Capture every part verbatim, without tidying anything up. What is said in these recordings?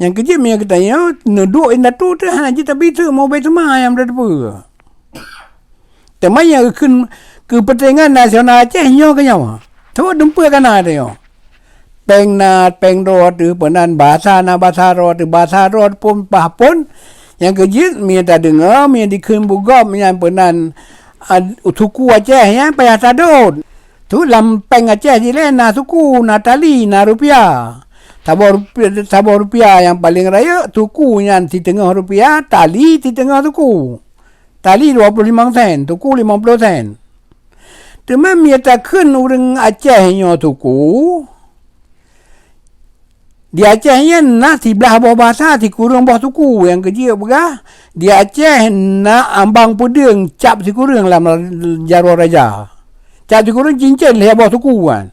Nyang keujeuet meunyoe geutanyoe neuduek indatu teuh hana jeuet tabi teuk meu ubé teuma nyang beuteupeue. Teuma nyang geukheun keupeuntengan nasional Aceh nyoe keu nyoe. Sabab dumpeue kana tanyoe. Péng na péng droe teuh peunan, basa na basa droe teuh, basa droe pun paih pun. Nyang keujeuet meunyoe tadeungoe, meunyoe dikheun bugop nyan peunan, a, suku Aceh nyan payah tadot. Tu lam péng Aceh jilée na suku, na tali, na rupiah. Saboh rupi-, saboh rupiah nyang paleng rayeuk, suku nyan siteungoh rupiah, tali siteungoh suku. Tali dua puluh limong sen, suku limong puluh sen. Teuma meunyoe takheun ureuëng Aceh nyoe suku, di Aceh nyan na siblaih boh basa, sikureueng boh suku, nyang keujeuet peugah, di Aceh na ambang peudeueng cap sikureueng lam jaroe raja. Cap sikureueng cincin lhée boh suku kan.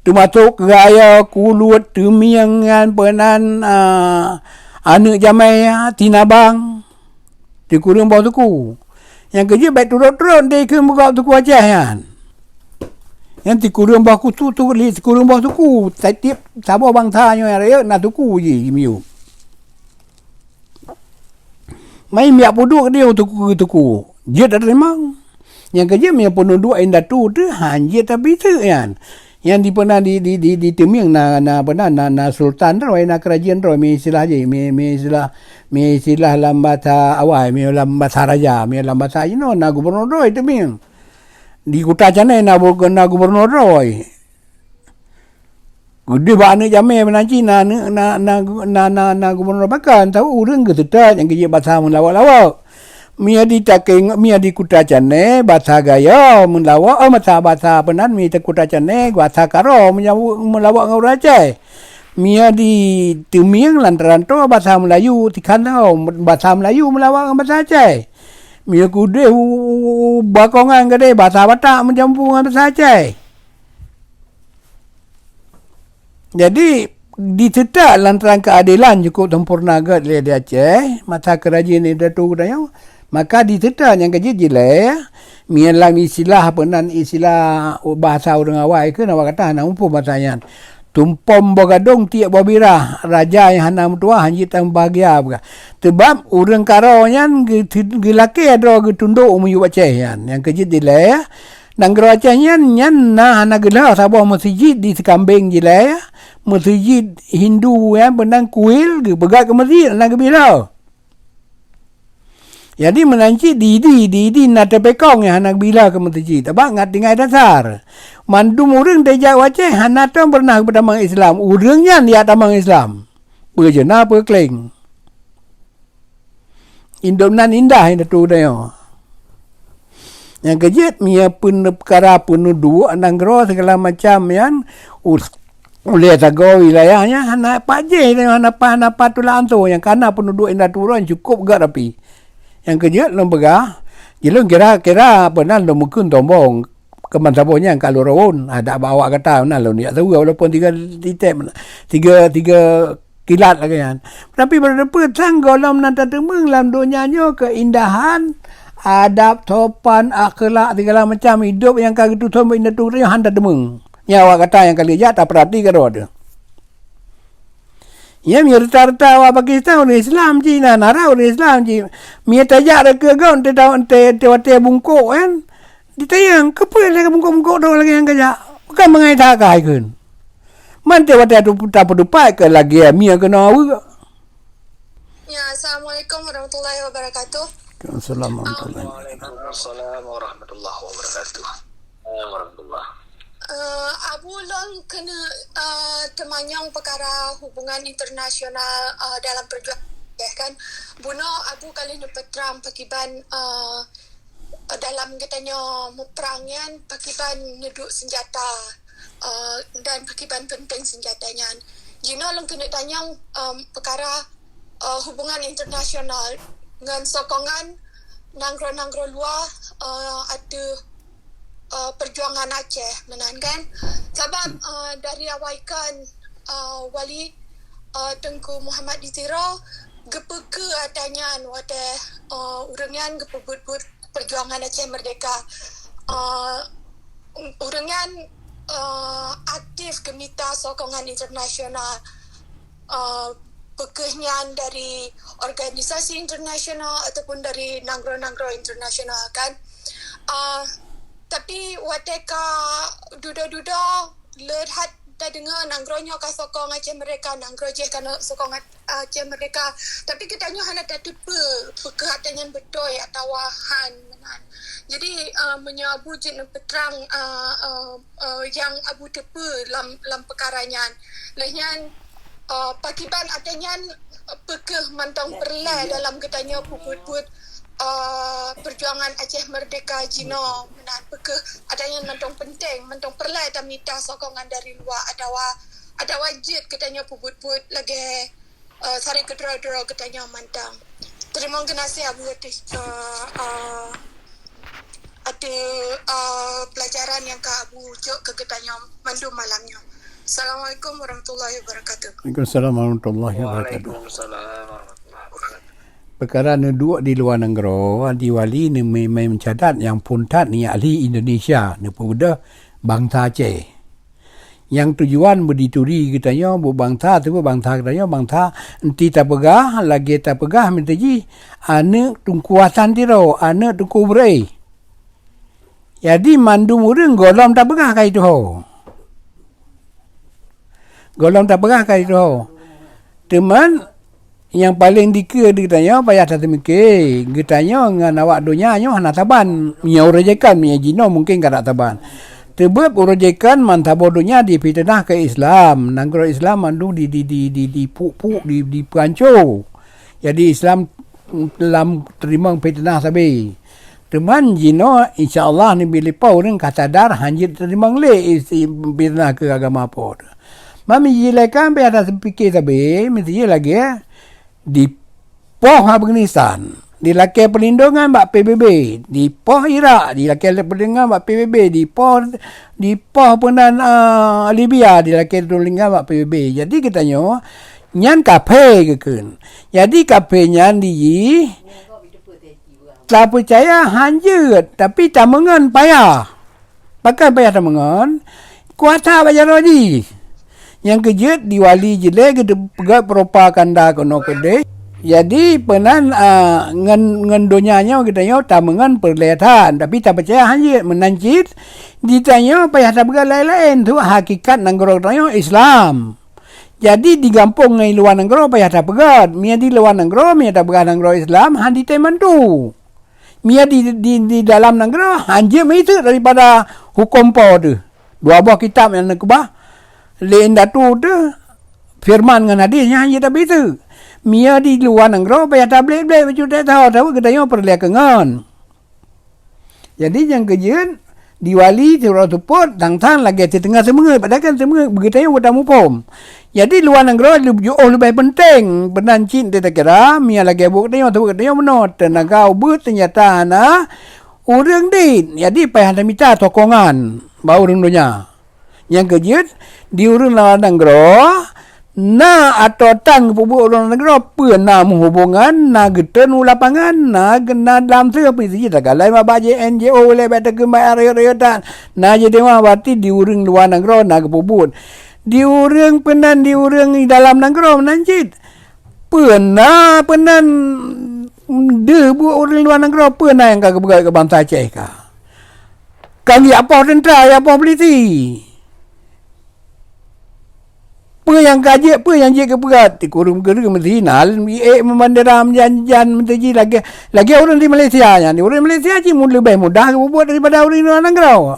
Teumasok Gayo, Kulot, Teumieng nyan peunan, a, aneuëk jamé, a, Tinabang. Sikureueng boh suku. Nyang keujeuet bék turot-turot dikheun bugop suku Aceh nyan. Nyan sikureueng boh kutu tu li sikureueng boh suku. Setiap saboh bansa nyoe rayeuk na suku jih miyueb. Mai miak peuduek dia suku-suku. Jeuet teurimong. Nyang keujeuet meunyoe peunuduek indatu teuh han jeuet tabi teuk nyan. Nyang di peunan di, di, di, di Teumieng na, na peunan na, na sultan droe, na keurajeuen droe, mi istilah jih, mi, mi istilah, mi istilah lam basa awai, mi lam basa raja, mi lam basa inoe na gubunur droe Teumieng. Di Kuta Canai na bu-, na gubunur droe. Keudeh bak aneuëk jamé meunan cit na aneuëk na, na, na, na, na gubunur bakon, tahu ureuëng geuseutôt nyang keujeuet basa meulawok-lawok. Meunyoe di Takeng, meunyoe di Kuta Canai, basa Gayo meulawok, oh, basa, basa peunan, meunyoe di Kuta Canai, basa Karo meulawok ngon ureuëng Aceh. Meunyoe di Teumieng lantaran toh basa Meulayu, sikhan tho basa Meulayu meulawok ngon basa Aceh. Meunyoe keudeh u, u, u, u Bakongan keudeh, basa Batak meucampur ngon basa Aceh. Jadi, diseutôt lantaran keuadelan cukup sempurna gét lé di Aceh, masa keurajeuen indatu geutanyoe, maka diseutôt nyang keujeuet jilée, meunyoe lam istilah peunan istilah bahasa ureuëng awai kheun awak gata hana muphom bahasa nyan. Tumpom boh gadong tiek boh birah, raja nyang hana meutuwah han jeuet tameubahagia peugah. Teubab ureuëng Karo nyan geu-, geulakée droe geutundok u miyueb Aceh nyan, nyang keujeuet jilée, Nanggroe Aceh nyan, nyan na hana geulheueh saboh meuseujid di Seukambeng jilée, meuseujid Hindu nyan meunan kuil geupeugah keu meuseujid hana geubri lheueh. Jadi meunan cit di Idi, di Idi na teupekong nyang hana geubri lheueh keu meuseujid, sabab ngat tinggai dasar. Mandum ureuëng teujak u Aceh hana tom peureunah geupeue tamong Islam, ureuëng nyan jak tamong Islam. Peue jeuna peue kleng. Indom nan indah indatu tanyoe. Nyang keujeuet meunyoe peun-, peukara peunuduek nanggroe sigala macam nyan, u-, ulée sagoe wilayah nyan hana pat jih, hana pat, hana pat tulak anto nyang kana peunuduek indatu droe cukôp gét api. Nyang keujeuet lôn peugah, jih lôn kira-kira peunan lôn meukeun tombong. Keuman saboh nyan ka lôn rawon, adak bak awak gata meunan lôn jak saweue walaupun tiga titek meunan, tiga, tiga kilat lagée nyan. Tapi bak teupeu sang gohlom na tateumeung lam donya nyoe keuindahan, adab, sopan, akhlak, sigala macam idop nyang ka geutuson bak indatu nyoe han tateumeung. Nyan awak gata nyang ka lheueh jak tapeurati keudroe teuh. Ya, meunyoe reuta-reuta awak Pakistan ureuëng Islam cit, na, na rab ureuëng Islam cit. Meunyoe tajak rot keu gob, teu ta-, teu, teu watée bungkôk kan, ditanyong, "Keupeue lagée bungkôk-bungkôk droe lagée nyan kajak? Pakon bangai that ka hai kheun?" Man teu watée tu tapeudupat keu lagée mie keunoe aweuek. Ya, assalamualaikum warahmatullahi wabarakatuh. Assalamualaikum warahmatullahi wabarakatuh. Waalaikumsalam warahmatullahi wabarakatuh. Warahmatullah. Eh, Abu lôn keuneuk, eh, teumanyong peukara hubungan internasional, eh, dalam perjuangan Aceh kan. Bunoe Abu ka lheueh neupeutrang pakriban, eh, dalam geutanyoe muprang nyan pakriban neuduek seunjata, eh, dan pakriban peunténg seunjata nyan. Jinoe lôn keuneuk tanyong, em, peukara, eh, hubungan internasional ngon sokongan nanggroe-nanggroe luwa, eh, ateueh, eh, perjuangan Aceh meunan kan. Sabab, eh, dari awai kon, eh, Wali, eh, Teungku Muhammad di Tiro geupeukeue ata nyan watée, eh, ureuëng nyan geupeubuet-buet perjuangan Aceh Merdeka. Eh, ureuëng nyan, eh, aktif geumita sokongan internasional. Eh, peukeuh nyan dari organisasi internasional ataupun dari nanggroe-nanggroe internasional kan. Ah, tapi watée ka dudoe-dudoe le that tadeungoe nanggroe nyoe ka sokong Aceh Merdeka, nanggroe jih ka sokong Aceh Merdeka. Tapi geutanyoe hana tateupeue peukeuh ata nyan beutôi atawa han meunan. Jadi, uh, meunyoe Abu jeuet neupeutrang, uh, uh, uh, nyang Abu teupeue lam, lam peukara nyan. Lheueh nyan, uh, pakiban ata nyan, uh, peukeuh mantong peureulée dalam geutanyoe peubuet-buet, uh, peujuangan Aceh Merdeka jinoe meunan. Peukeuh ata nyan mantong peunteng, mantong peureulée tamita sokongan dari luwa atawa, atawa jeuet geutanyoe peubuet-buet lagée eh, sarai keudroe-droe geutanyoe mantong. Teurimong geunaséh Abu ateueh, eh, eh, ateueh, eh, pelajaran nyang ka Abu jok keu geutanyoe mandum malam nyoe. Assalamualaikum warahmatullahi wabarakatuh. Waalaikumsalam warahmatullahi wabarakatuh. Waalaikumsalam warahmatullahi wabarakatuh. Peukara neuduek di luwa nanggroe, di Wali neumé-, mé meucadat nyang phon that nyan ahli Indonesia, neupeubeudoh bansa Aceh. Nyang tujuan beudituri geutanyoe, buet bansa, teuma bansa geutanyoe, bansa, eunti tapeugah, lagée tapeugah meunteuji, aneuëk Teungku Hasan Tiro, aneuëk Teungku Brei. Jadi, mandum ureuëng gohlom tapeugah ka itu ho. Gohlom tapeugah ka itu ho. Teuma, nyang paleng dikeue di geutanyoe payah tateumike, geutanyoe ngon awak donya nyoe hana saban. Meunyoe uroe jih kon, meunyoe jinoe mungken ka that saban. Teubeuet uroe jih kon, meusaboh donya difiteunah keu Islam, nanggroe Islam mandum di, di, di, di, dipuk-puk, di, dipeuhanco. Jadi Islam lam teurimong fiteunah sabe. Teuma jinoe, insya Allah, neubi lé po ureuëng ka sadar, hanjeuet teurimong lé isi fiteunah keu agama po teuh. Mami jilai kan payah tapike sabe, meusti lagée dipoh Afghanistan, dilakée perlindungan bak P B B, dipoh Irak, dilakée perlindungan bak P B B, dipoh, dipoh peunan, ah, Libya, dilakée perlindungan bak P B B. Jadi geutanyoe nyan kaphé geukheun. Jadi kaphé nyan di tapeucaya hanjeuet, tapi tameungon payah. Pakon payah tameungon? Kuasa bak jaroe jih. Nyang keujeuet di Wali jilée geuteupeugah propaganda keunoe keudeh. Jadi peunan, a, ngon, ngon donya nyoe geutanyoe tameungon peureulée that, tapi tapeucaya hanjeuet. Meunan cit, di tanyoe payah tapeugah laén-laén, tu hakikat nanggroe tanyoe Islam. Jadi di gampông ngon luwa nanggroe payah tapeugah. Meunyoe di luwa nanggroe, meunyoe tapeugah nanggroe Islam, han jitem mantu. Meunyoe di, di, di dalam nanggroe, hanjeuet meuiseuk daripada huköm po teuh. Dua boh kitab nyang neukeubah lé indatu teuh, feureuman ngon hadis nyan hanjeuet tabeuiseuk. Meunyoe di luwa nanggroe, payah tablek-blek bacut teuh, tahu-tahu geutanyoe peureulée keu ngon. Jadi nyang keujeuet, di Wali sidroe seupôt, sang-sang lagée siteungoh seumeungeut, padahai kan seumeungeut beugeutanyong buet tamuphom. Jadi luwa nanggroe leb-, jiôh leubeh peunteng, meunan cit takira, meunyoe lagée buet geutanyoe, saboh geutanyoe meunoe, teunaga ubeut seunjata hana, ureuëng dit. Jadi payah tamita sokongan bak ureuëng donya. Nyang keujeuet, di ureuëng luwa nanggroe, na atau tan geupeubuet ureuëng nanggroe, peue na meuhubongan, na geutreun u lapangan, na, na lam seue pih siji takalai bak J N J O lé bak takheun bak rayeuk-rayeuk tan. Na jideungoe berarti di ureuëng luwa nanggroe na geupeubuet. Di ureuëng peunan, di ureuëng dalam nanggroe meunan cit. Peue na peunan deuh buet ureuëng luwa nanggroe, peue na nyang ka geupeugah keu bansa Aceh ka? Kan jak poh teuntra, jak poh polisi. Peue nyang ka jeuet, peue nyang jeuet geupeugah? Sikureueng-kureueng meusinan, ék meubandera meujan-jan meuteujih lagée, lagée ureuëng di Malaysia nyan. Ureuëng Malaysia cit mu-, leubeh mudah geupeubeuet daripada ureuëng luwa nanggroe.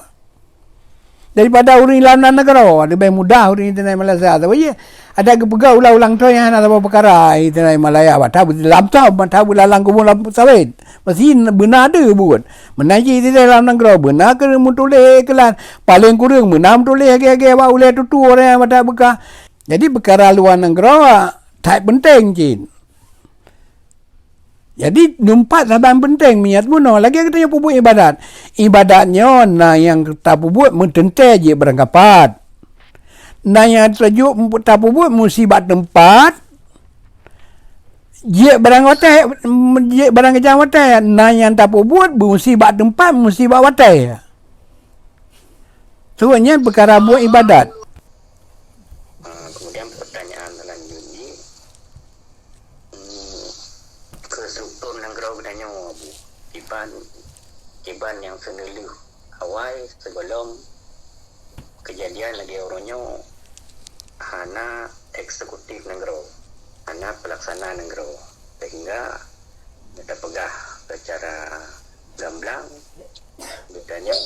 Daripada ureuëng lam nanggroe, leubeh mudah ureuëng di Malaysia. Sabab jih, adak geupeugah ulang-ulang toe nyang hana saboh peukara di Malaya. Bak that lam tom, bak that bak lalang kubu lam sawét. Meusti beuna deuh buet. Meunan cit di lam nanggroe, beuna keu meutuléh iklan. Paleng kureueng beuna meutuléh lagée-lagée bak ulée tutoe ureuëng nyang bak that beukah. Jadi peukara luwa nanggroe that peunteng cit. Jadi teumpat saban peunteng, meunyoe bunoe lagée geutanyoe peubuet iébadat. Iébadat nyoe na nyang tapeubuet meuteuntée jeuet barang kapat. Na nyang tajuk tapeubuet meusi bak teumpat, jeuet barang watée, jeuet barang geujaweue watée, na nyang tapeubuet meusi bak teumpat, meusi bak watée. Tuan nyan peukara buet iébadat. Ah, kemudian pertanyaan selanjutnya, Keu struktur nanggroe geutanyoe, Abu, kiban, kiban nyang seuneulheueh awai sigohlom keujadian lagée uroe nyoe, hana eksekutif nanggroe, hana peulaksana nanggroe, sehingga tapeugah secara gamblang, geutanyoe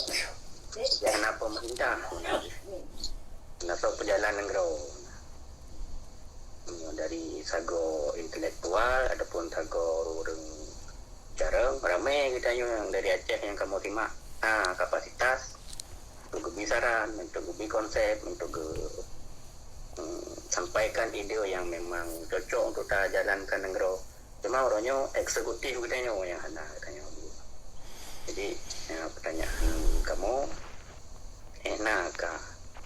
hana pemerintah, hana peujalan nanggroe. Dari sagoe intelektual ataupun sagoe ureuëng carông, ramé geutanyoe nyang dari Aceh nyang kamoe simak na kapasitas untuk geubi saran, untuk geubi konsep, untuk geu, em, sampaikan ide yang memang cocok untuk tajalankan nanggroe. Cuma uroe nyoe eksekutif geutanyoe nyang hana geutanyoe. Jadi, eh, pertanyaan kamoe, eh, na ka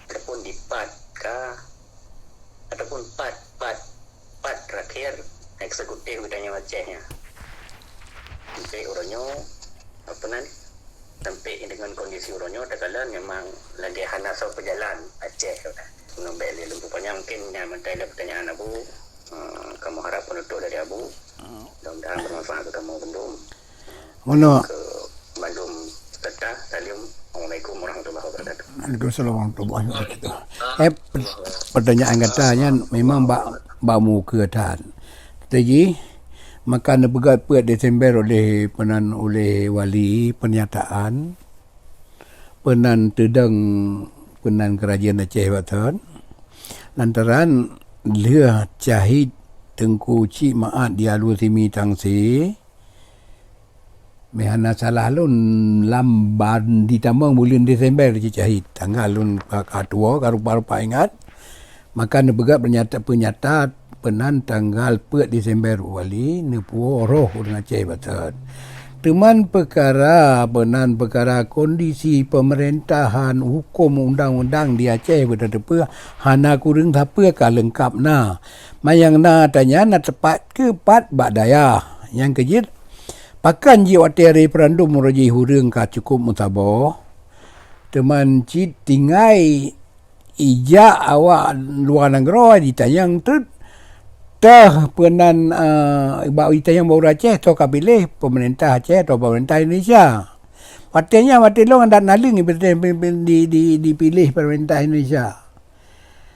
ataupun dipat ka ataupun pat, pat, pat terakhir eksekutif geutanyoe Aceh nyan. Sampai uroe nyoe, apa nan, sampai dengan kondisi uroe nyoe, takalon memang lagée hana soe peujalan Aceh. Ngon bék lé lôn peupanyang, mungkin nyan mantong lé pertanyaan Abu. Eh, kamoe harap penutup dari Abu. Mudah-mudahan bermanfaat keu kamoe bandum. Meunoe. Keu bandum serta salam. Assalamualaikum warahmatullahi wabarakatuh. Waalaikumsalam warahmatullahi wabarakatuh. Eh, pe-, pertanyaan gata nyan memang bak, bak muka that. Teujih, maka neupeugah peuet Desember oleh peunan, oleh wali pernyataan, peunan teudong peunan keurajeuen Aceh bak thon. Lantaran lheueh syahid Teungku Chik Maat di Alue Simi Tangse, meuhana salah lôn lam ban di tamong buleuen Desember cit syahid. Tanggal lôn ka, ka tuwoe, ka rupa-rupa ingat. Maka neupeugah peunyata, peunyata peunan tanggal peuet Desember wali neupuwoe roh ureuëng Aceh bak thon. Teuma peukara peunan peukara kondisi peumeurintahan huköm undang-undang di Aceh beutateupeue hana kureueng sapeue ka leungkab na. Manyang na tanyan na teupat keu pat bak dayah. Nyang keujeuet, pakon jih watée referendum uroe jih ureuëng ka cukup meusaboh, teuma cit tinggai ijak awak luwa nanggroe jitanyong treuk, teuh peunan, eh, bak jitanyong bak ureuëng Aceh, toh ka piléh peumeurintah Aceh atau peumeurintah Indonesia. Watée nyan, watée lôn adat naleueng di, di, di, dipiléh peumeurintah Indonesia.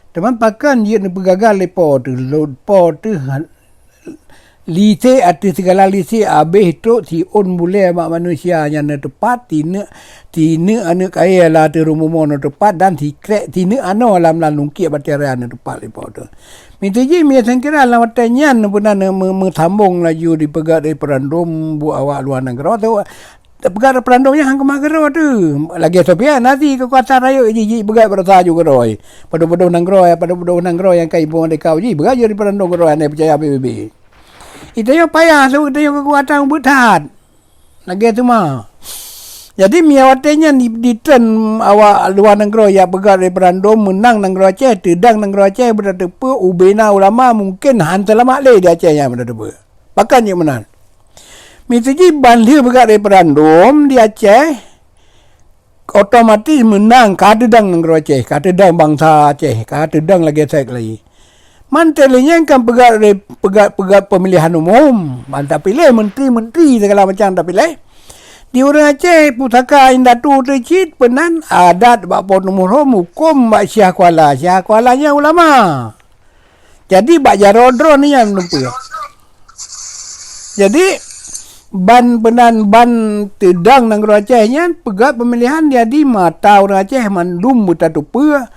Teuma pakon jeuet neupeugagal lé po teuh, lôn po teuh lise ateueh sigala lise, abéh trok siôn bulée bak manusia nyang neuteupat, tineuk, tineuk aneuëk kayée lam ateueh rumoh-rumoh neuteupat, dan sikrek tineuk anoe lam, lam lungkiek batée raya neuteupat lé po teuh. Mita jih, mia sangkira lam watée nyan peunan meu-, meusambong laju dipeugah referendum buet awak luwa nanggroe tu. Peugah referendum nyan han keumah keudroe teuh. Lagée Soviet Nazi keukuasaan rayeuk jih, jih peugah beurasa ju keudroe. Padub-padub nanggroe, padub-padub nanggroe nyang ka iboh merdeka jih, peugah jih referendum keudroe, hana peucaya B B B. Geutanyoe payah, sabab geutanyoe keukuasaan ubit that. Lagée teuma. Jadi, mia watée nyan di, ditreun awak luwa nanggroe jak peugah referendum, meunang nanggroe Aceh, teudong nanggroe Aceh, beutateupeue ubena ulama mungken han seulamat lé di Aceh nyan beutateupeue. Pakon jeuet meunan? Mita jih ban lheueh peugah referendum di Aceh, otomatis meunang ka teudong nanggroe Aceh, ka teudong bansa Aceh, ka teudong lagée sek lagée. Mantong lé nyan kan peugah re-, peugah, peugah pemilihan umum, ban tapiléh menteri-menteri segala macam tapiléh. Di ureuëng Aceh pusaka indatu teuh cit peunan adat bak Po Teumeurhom, huköm bak Syiah Kuala. Syiah Kuala nyan ulama. Jadi bak jaroe droe nyan meunumpeue. Jadi ban peunan ban teudong nanggroe Aceh nyan peugah pemilihan, jadi mata ureuëng Aceh mandum beutateupeue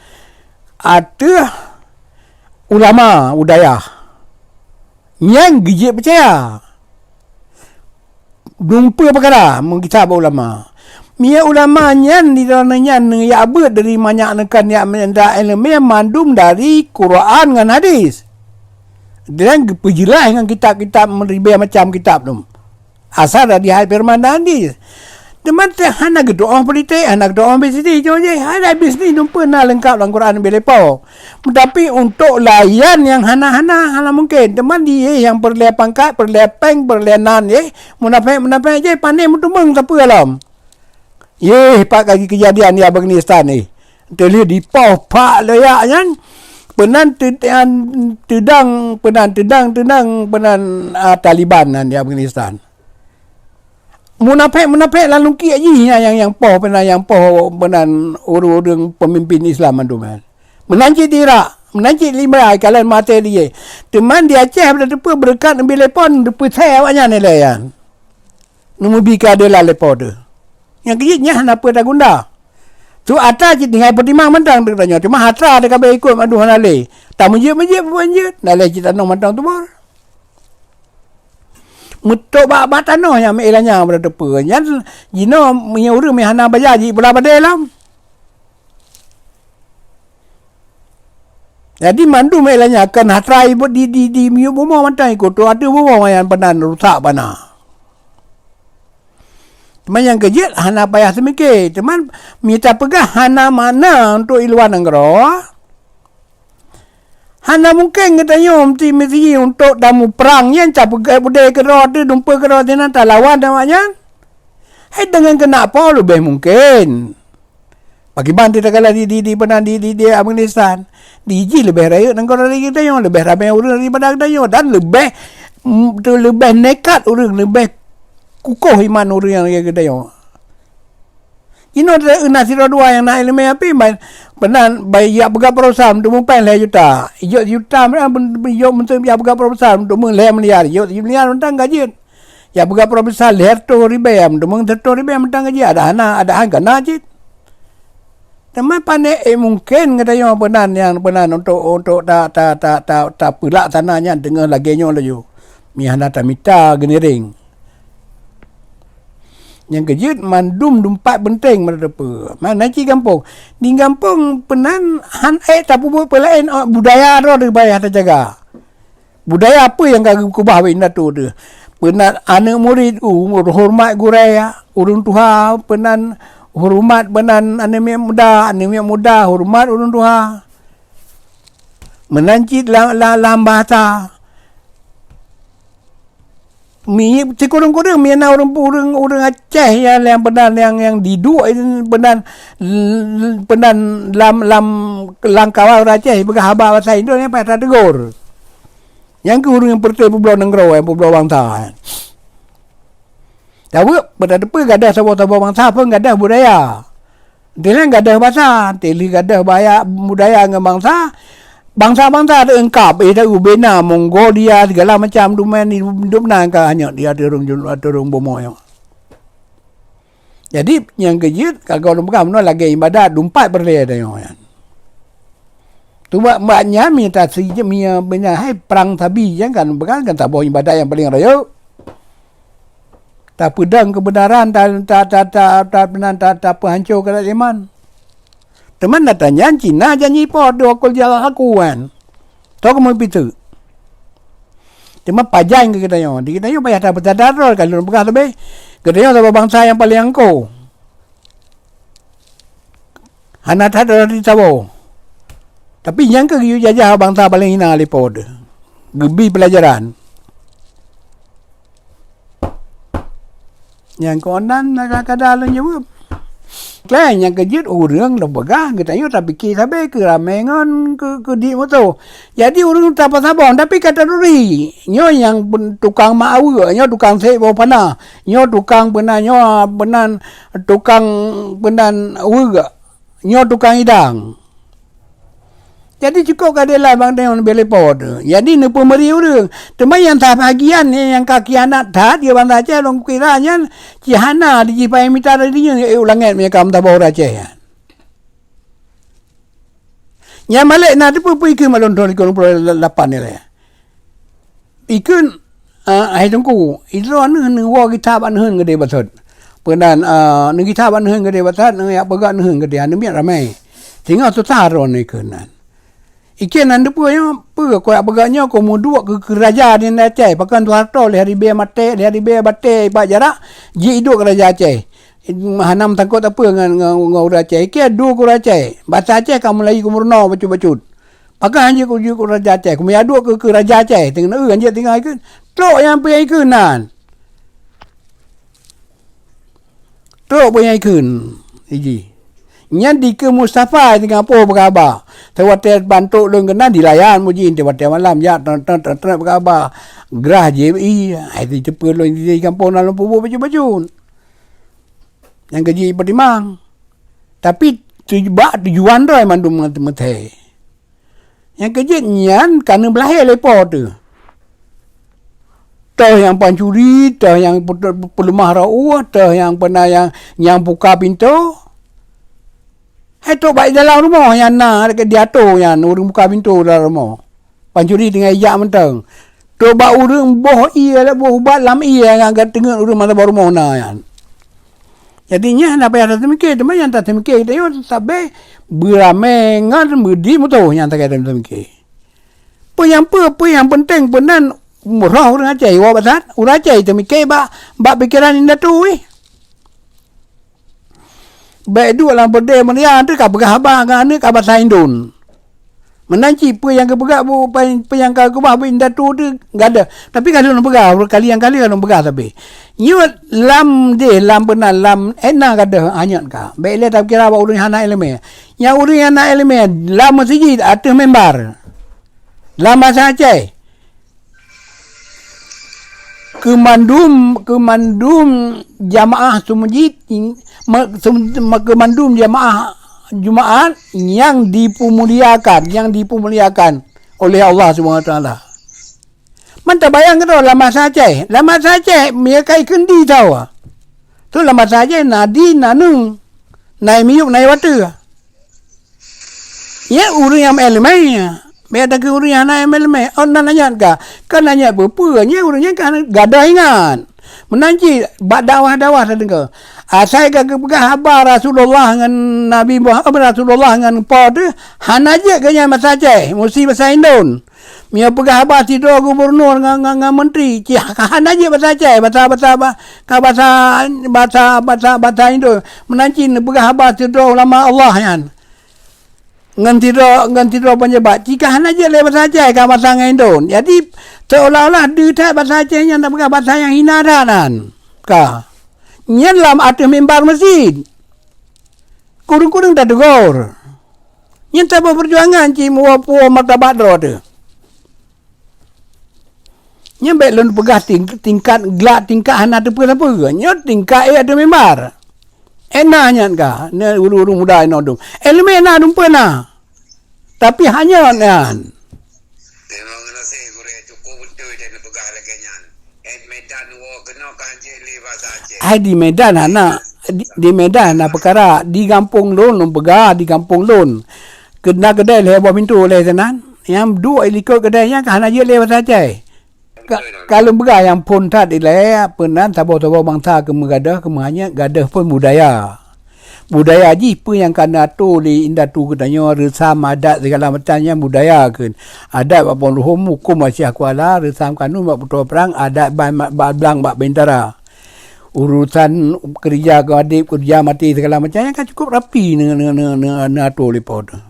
ateueh ulama u dayah. Nyang geujeuet peucaya. Dumpeue peukara meugisa bak ulama. Mia ulama nyan di droeneuh nyan neujak beuet dari manyak neukan yak meundak iéleumé mandum dari Quran ngon hadis. Dan geupeujeulaih ngon kitab-kitab meuribée macam kitab tu. Asai dari hai firman dan hadis. Teuma teuh hana geudoong politik, hana geudoong bisnis, jih hana bisnis dumpeue na leungkab lam Quran bile po. Tapi untuk layan nyang hana-hana, hana mungken. Teuma di nyang peureulée pangkat, peureulée péng, peureulée nan, eh, munafék-munafék jih pané meuteumèe sapeue lom. Yeh, pat ka keujadian di Afghanistan, eh. Teulheueh dipoh pak leuyak nyan, Peunan teu-, an-, teudang, peunan teudang, teudang, peunan, ah, Taliban nan di Afghanistan. Munafék-munafék lam lungkiek jih nyan nyang, nyang poh peunan, nyang poh peunan ureuëng-ureuëng peumimpin Islam mandum nyan. Meunan cit di Irak, meunan cit di Irak, kalon maté di jih. Teuma di Aceh pada teupeu beureukat Nabi Lepon, teupeusai awaknyan ilée nyan. Neumubi keuadelan lé Po teuh. Nyang keujeuet nyan hana peue tagunda. Su atra cit tinggai peutimang mantong teuk tanyoe. Teuma atra teuh ka beu ikot mandum hana lé. Tameujeuet-meujeuet peumeujeuet, na lé cit tanoh mantong tubor. Meutok bak, bak tanoh nyang meuilah nyang beureuteupeue. Nyan jinoe meunyoe ureuëng meuhana baja jih pula badée lom. Jadi mandum meuilah nyang akan hatra ibuet di, di, di miyueb bumoe mantong ikot tu ateueh bumoe nyan peunan rusak bana. Teuma nyang keujeuet hana payah seumike. Teuma mita peugah hana makna untuk i luwa nanggroe. Hana mungken geutanyoe meuti meusiyi untuk tamuprang nyan, tapeugét budée keudroe teuh, dumpeue keudroe sinan talawan awaknyan. Hai deungon keunak Po leubeh mungken. Pakriban teuh takala di, di, di peunan di, di, di Afghanistan. Di jih leubeh rayeuk nanggroe dari geutanyoe, leubeh ramé ureuëng daripada geutanyoe dan leubeh, mm, tu leubeh nekat ureuëng, leubeh kukoh iman ureuëng nyang lagée geutanyoe. Inoe teuh na sidroe dua nyang na iéleumé api, ban, peunan, ban jak peugah peurosam, teumeupen lhée juta. Ijok juta, meunan, ben, ben, ijok meuteumé jak peugah peurosam, teumeupen lhée miliar, ijok miliar mantong ka jeuet. Jak peugah peurosam lhée reutôh ribée, teumeupen reutôh ribée mantong ka jeuet. Ada hana, ada han kana cit. Teuma pané, eh, mungken geutanyoe peunan nyang peunan untuk, untuk ta, ta, ta, ta, tapeulaksana nyan deungon lagée nyoe laju. Meuhana tamita geuniréng. Nyang keujeuet mandum dumpat beunteng meureuteupeu. Mana cit gampông? Di gampông peunan han ék tapeubuet peulaén, oh, budaya droe teuh payah tajaga. Budaya peue nyang ka geukeubah bak indatu teuh? Peunan aneuëk murit, u-, horeumat gurée, ureuëng tuha, peunan horeumat peunan aneuëk miet muda, aneuëk miet muda horeumat ureuëng tuha. Meunan cit lam, lam, lam bahasa. Mi, sikureueng-kureueng mi na ureuëng, ureuëng, ureuëng Aceh nyang, nyang peunan, nyang, nyang diduek peunan, peunan lam, lam, lam kawan ureuëng Aceh peugah haba bahasa Indo nyang payah tategur. Nyang keuh ureuëng nyang peureuté peubloe nanggroe, peubloe bansa. Taweuk, beutateupeue gadoh saboh-saboh bansa pun gadoh budaya. Teuh lheueh gadoh basa, teuh lheueh gadoh baya-, budaya ngon bansa. Bansa-bansa teuh eungkab, eh, teuh ubena, Mongolia, segala macam duman di dub na ka hanyot di ateueh rhueng jun-, ateueh rhueng bumoe nyoe. Jadi, nyang keujeuet, ka gohlom peugah meunoe lagée ibadat, dumpat peureulée tanyoe nyan. Tu bak, bak nyan, mita si-, mia, mia hai prang sabi, nyan kan, bukan kan saboh ibadat nyang paleng rayeuk. Tapeudong keubeunaran, ta, ta, ta, ta, ta, peunan, ta, tapeuhanco keuadaan iman. Teuma na tanyan Cina janji Po teuh wakul jalan aku kan. Toh kamoe piteuk. Teuma pajan keu geutanyoe. Di geutanyoe payah tapeusadar droe, ka lôn peugah leubeh. Geutanyoe saboh bansa nyang paleng angko. Hana that droe di saboh. Tapi nyang keuh geuyue jajah bansa paleng hina lé Po teuh. Geubi peulajaran. Nyang keunan na kadang-kadang lôn jaweueb. Klan nyang keujeuet ureuëng lôn peugah geutanyoe tapike sabe keu ramé ngon keu, keu di moto. Jadi ureuëng tapasabong tapi ka taturi. Nyoe nyang pun tukang mak aweuek, nyoe tukang sek boh panah, nyoe tukang peunan, nyoe peunan tukang peunan aweuek, nyoe tukang idang. Jadi cukôp keuadelan bak tanyoe leubeh lé Po teuh. Jadi neupeumeuri ureuëng. Teuma nyang sabagian nyang ka khianat that keu bansa Aceh lôn kira nyan cit hana di jih payah mita dari nyoe, eh, u langét meunyoe ka meusaboh ureuëng Aceh nyan. Nyan malek na teupeue-peue ikheun mak lôn thon ikheun puluh lapan nilai. Ikheun, ah, hai Teungku, idroe neuh neuwoe gita bak neuheun geudeh batot. Peunan, ah, neugita bak neuheun geudeh batot, neujak peugah neuheun geudeh, aneuk miet ramé. Singoh susah droe ikheun nan. Ikheun nan teupeue nyoe, peue kujak peugah nyoe, kumeuduek keu, keu raja di Aceh, pakon Soeharto lhée ribée maté, lhée ribée batée bak jarak, jeuet iduek keu raja Aceh. Hana meusangkot sapeue ngon, ngon, ngon ureuëng Aceh. Ikheun duek keu ureuëng Aceh. Basa Aceh ka meulayeue kumeurunoe bacut-bacut. Pakon han jeuet keu, jeuet keu raja Aceh? Keu meujak duek keu, keu raja Aceh. Teungoh na eu han jeuet tinggai kheun. Trok nyang peue ikheun nan. Trok peue nyang ikheun. Iji. Nyan dikeue Mustafa teungoh poh beuhaba. Teuwatée bantok lôn keunan dilayan mujin, teuwatée malam jak teunteuet teunteuet beuhaba. Grah jih i, ai teupeue lôn di gampông na lôn peubuet bacut-bacut. Nyang keujih peutimang. Tapi tuj-, bak tujuan droe mandum meuthée. Nyang keujeuet nyan ka neubeulahé lé po teuh. Toh nyang pancuri, toh nyang pe-, peuleumah rauh, toh nyang peuna nyang, nyang buka pintoe. Hai trok bak dalam rumoh nyan na diato nyan ureuëng buka pintoe dalam rumoh. Pancuri teungoh ijak mantong. Trok bak ureuëng boh ié, boh ubat lam ié nyang ka teungeut ureuëng masa bak rumoh na nyan. Jadi nyan hana payah tateumike, teuma nyang tateumike geutanyoe sabé beuramé ngon beudi mutoh nyang takai tateumike. Peue nyang peue, peue nyang peunteng peunan roh ureuëng Aceh iwoe bak that, ureuëng Aceh teumike bak, bak pikeran indatu wih. Bék duek lam peureudée meuria teuh ka peugah haba ngon aneuk ka basa indon. Meunan cit peue nyang geupeugah bu, peue nyang ka keubah bu indatu teuh gadôh. Tapi ka lôn peugah, kali nyang kali ka lôn peugah tapi. Nyoe lam deh, lam beunan, lam ena gadôh anyot ka. Bék lé takira bak ureuëng hana iéleumé. Nyang ureuëng hana iéleumé lam meuseujid ateueh mimbar. Lam basa Aceh. Keumandum, keumandum jamaah seumeujid, me-, sum-, me-, keumandum jamaah Jumaat nyang dipeumuliakan, nyang dipeumuliakan oleh Allah Subhanahu Wa Taala. Man tabayang keudroe lam masa Aceh, lam masa Aceh meunyo kai keundi sawa. Tu lam masa Aceh na di, na neu, na miyueb, na watée. Nyan ureuëng nyang meuéleumé. Bék takheun ureuëng nyang hana meuéleumé. Oh, nan anyat ka. Kan anyat peue-peue. Nyan ureuëng nyan kan gadôh ingat. Meunan cit bak dakwah-dakwah tadeungoe. Asai ka geupeugah haba Rasulullah ngon Nabi Muhammad, Rasulullah ngon po teuh, hana jeuet keu nyan basa Aceh, musti basa indon. Meunyoe peugah haba sidroe gubunur ngon, ngon, ngon menteri, cit hana jeuet basa Aceh, basa, basa, ba-, ka basa, basa, basa, basa indon. Meunan cit neupeugah haba sidroe ulama Allah nyan. Ngon sidroe, ngon sidroe peunjabat, cit ka hana jeuet lé basa Aceh, ka basa ngon indon. Jadi, seolah-olah deuh that basa Aceh nyan tapeugah basa nyang hina that nan. Ka. Nyan lam ateueh mimbar meuseujid. Kureueng-kureueng tateugor. Nyan saboh peujuangan cit meuwoe puwoe martabat droe teuh. Nyan bék lôn peugah ting-, tingkat glak tingkat hana teupeue-teupeue. Nyoe tingkat éh ateueh mimbar. Ena nyan ka, na ureuëng-ureuëng muda inoe dum. Iéleumé na dumpeue na. Tapi hanyot nyan. Memang na seh gurée cukup beutôi dan peugah lagée nyan. Eh, Medan woe keunoe ka jeuet lé basa Aceh. Ai di Medan hana, di, di Medan hana peukara, di gampông lôn, lôn peugah di gampông lôn. Keu na keudai lhée boh pintoe lé sinan. Nyang duek likot keudai nyan ka hana jeuet lé basa Aceh. Ka, ka lôn peugah nyang phon that ilée, peunan saboh-saboh bansa keu meugadôh, keu meuhanyot, gadôh phon budaya. Budaya jih peue nyang ka neuato lé indatu geutanyoe, reusam, adat, sigala macam nyan budaya kheun. Adat bak pohon ruhuem, huköm bak syah kuala, reusam kanun bak putroe prang, adat ban, bak blang bak bintara. Urusan keurija keu adeb, keurija maté sigala macam nyan ka cukup rapi neu-, neu-, neu-, neu-, neuato lé po teuh.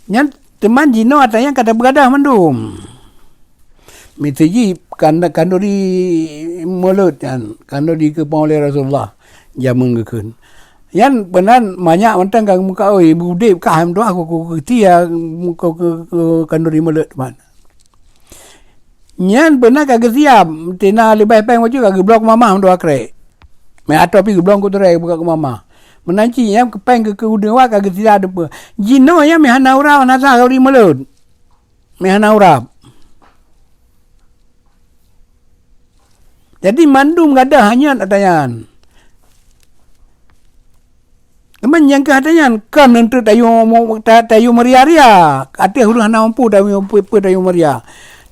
Nyan teuma jinoe ata nyan ka tabeugadah mandum. Miseujid kan-, kanduri mulod nyan, kanduri keu panghulée Rasulullah jameun geukheun. Nyan peunan manyak mantong ka muka oi, udeb kah meudoa ku, ku, ku, tia, ku, ku, ku, kanduri mulod man. Nyan beuna ka geusiab, tina leubeh péng bacut ka geublong keu mama mandua krek. Meuatô pi geublong keu turée buka keu mama. Meunan cit nyan keu péng keu, keu udeueng awak ka geusiab deungon. Jinoe nyan meuhana urab, hana sah uri mulod. Meuhana urab. Jadi mandum gadoh hanyot ata nyan. Teuma nyang keu ata nyan kon neutreuk tayue, ta-, tayue meuria-ria. Ateueh ureuëng hana mampu tayue, peue, peue tayue meuria.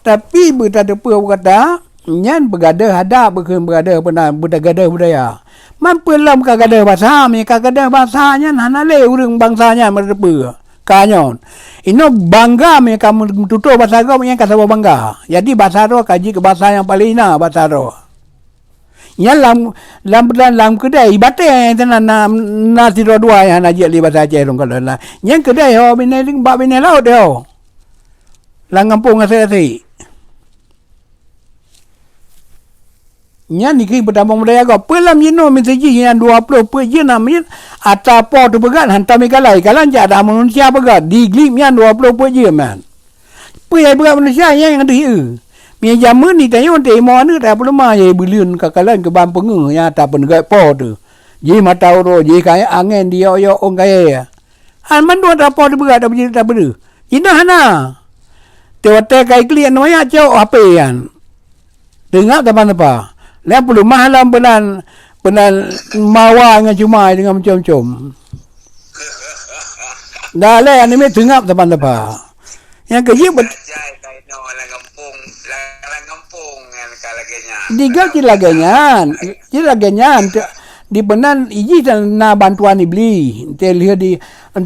Tapi beutateupeu gata, nyan beugadoh adab, beugadoh peunan, beugadoh budaya. Man peue lom ka gadoh basa, meunyo ka gadoh basa nyan hana lé ureuëng bansa nyan meuteupeu. Ka nyoe. Inoe bangga meunyo ka meututoe basa gob nyan ka saboh bangga. Jadi basa droe ka jeuet keu basa nyang paleng hina basa droe. Nyan lam, lam, lam, lam keudai, i batée nyang teunan na, na sidroe dua nyang hana jeuet lé basa Aceh lôn kalon na. Nyan keudai ho binéh bak binéh laôt ho. Lam gampông asai-asai. Nyan dikri peutamong budaya gob. Peue lam jinoe meuseujih nyan dua ploh peuet jeuem na miet, ata po teupeugah hantom ikalai. Ikalai jak ada manusia peugah, di Glip nyan dua ploh peuet jeuem nyan. Peue nyang ipeugah manusia nyang deuh eu. Mie jameun di tanyoe teurimong aneuk tak peuleumah, ya beuleuen ka kalon keuban peungeuh nyang ata peuneugat po teuh. Jih mata uroe, jih kayée angén di yok-yok ôn kayée. Han mandum ata po teupeugah tak beujeuet tak beudeuh. Jinoe hana. Teuwatée ka iklik aneuk manyak cok H P nyan. Teungab tapa-tapa. Lheueh peuleumah lam peunan, peunan mawa ngon cumai deungon macam-macam. Dah lé aneuk miet teungab tapa-tapa. Nyang keujeuet bet- Jai ka inoe lam gampông, lam, lam gampông nyan ka lagée nyan. Di gau cit lagée nyan. Cit lagée nyan. Te-, di peunan ijih dan na bantuan ibli. Teuh lheueh di,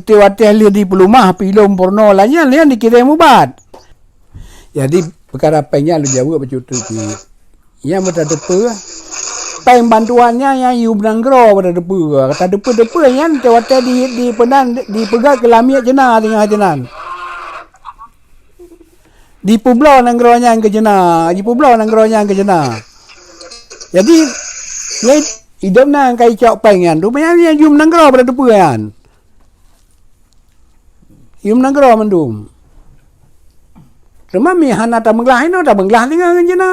teuh watée lheueh di peuleumah pilom purno lah nyan, nyan dikirém ubat. Jadi, peukara péng nyan lôn jaweueb bacut teuk cit. Nyang beutateupeue, péng bantuan nyan nyang yum nanggroe beutateupeue. Tateupeue-teupeue nyan watée di, di peunan, dipeugah keu lamiet Cina teungoh Cina. Dipeubloe nanggroe nyan keu Cina, dipeubloe nanggroe nyan keu Cina. Jadi, nyan idop na ka icok péng nyan, rupanya nyang yum nanggroe beutateupeue nyan. Yum nanggroe mandum. Teuma mie hana tameuglah inoe, tameuglah tinggai ngon Cina.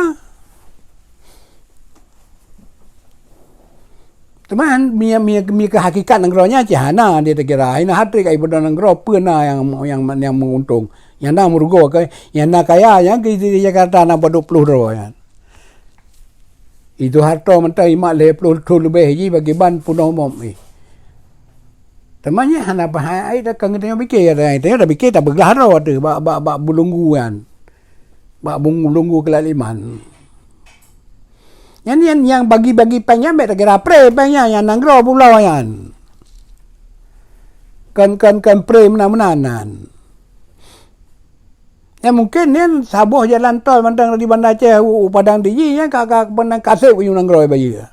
Teuma mie, mie, mie keu hakikat nanggroe nyan cit hana dia takira. Hina hati ka ibodoh nanggroe peue na nyang, nyang, nyang meuuntông. Nyang na meurugoe ke, nyang na kaya nyang ke di Jakarta na padub ploh droe nyan. Itu hareuta mantong imat lhée ploh thon leubeh jih bagi ban peunoh mom jih. Teuma nyan hana pahai ai takang geutanyoe pike, ai tanyoe tapike tapeugah droe teuh bak, bak, bak bulunggu nyan. Bak bulunggu keulat liman. Nyan, nyan nyang bagi-bagi péng nyan bék takira pré péng nyan, nyang nanggroe pulo nyan. Kon, kon, kon pré meunan-meunan nyan. Nyan mungken nyan saboh jalan tol mantong di Banda Aceh u, u Padang Diji nyan ka, ka, ka meunan kaseb u nanggroe bayeue.